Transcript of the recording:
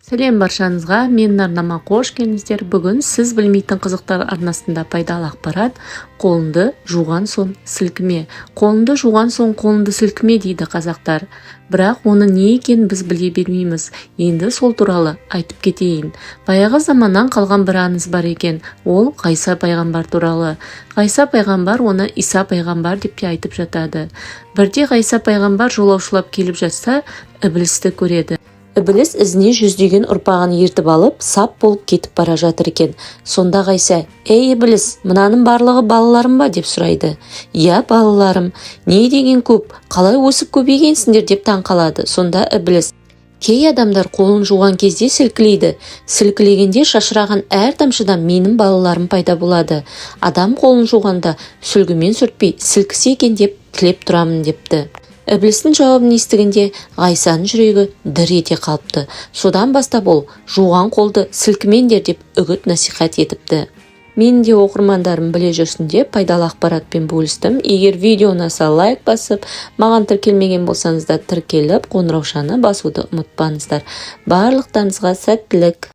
Сәлем баршаңызға! Менің арнама қош келдіңіздер! Бүгін «Сіз білмейтін қызықтар» арнасында пайдалы ақпарат: қолыңды жуған соң сілкіме. Қолыңды жуған соң қолыңды сілкіме дейді қазақтар. Бірақ оның не екенін біз біле бермейміз. Енді сол туралы айтып кетейін. Баяғы заманнан қалған бір аңыз бар екен. Ол Ғайса пайғамбар туралы. Ғайса пайғамбар, оны Иса пайғамбар деп те айтып жатады. Бірде Ғайса пайғамбар жолаушылап келіп жатса, Ібілісті көреді. Ібіліс ізіне жүздеген ұрпағын ертіп алып, сап болып кетіп бара жатыр екен. Сонда Ғайса: «Ей, Ібіліс, мынаның барлығы балаларың ба?» – деп сұрайды. «Иә, балаларым». «Не деген көп, қалай өсіп көбейгенсіңдер?» – деп таң қалады. Сонда Ібіліс: «Кей адамдар қолын жуған кезде сілкілейді. Сілкілегенде шашыраған әр тамшыдан менің балаларым пайда болады. Адам қолын жуғанда сүлгімен сүртпей сілкісе екен деп тілеп тұрамын», – депті. Ібілістің жауабын естігенде Ғайсаның жүрегі дір ете қалыпты. Содан бастап ол «жуған қолды сілкімеңдер» деп үгіт насихат етіпті. Менің де оқырмандарым біле жүрсін деп пайдалы ақпаратпен бөлістім. Егер видео ұнаса, лайк басып, маған тіркелмеген болсаңыздар, тіркеліп, қоңыраушаны басуды ұмытпаңыздар. Барлықтарыңызға сәттілік!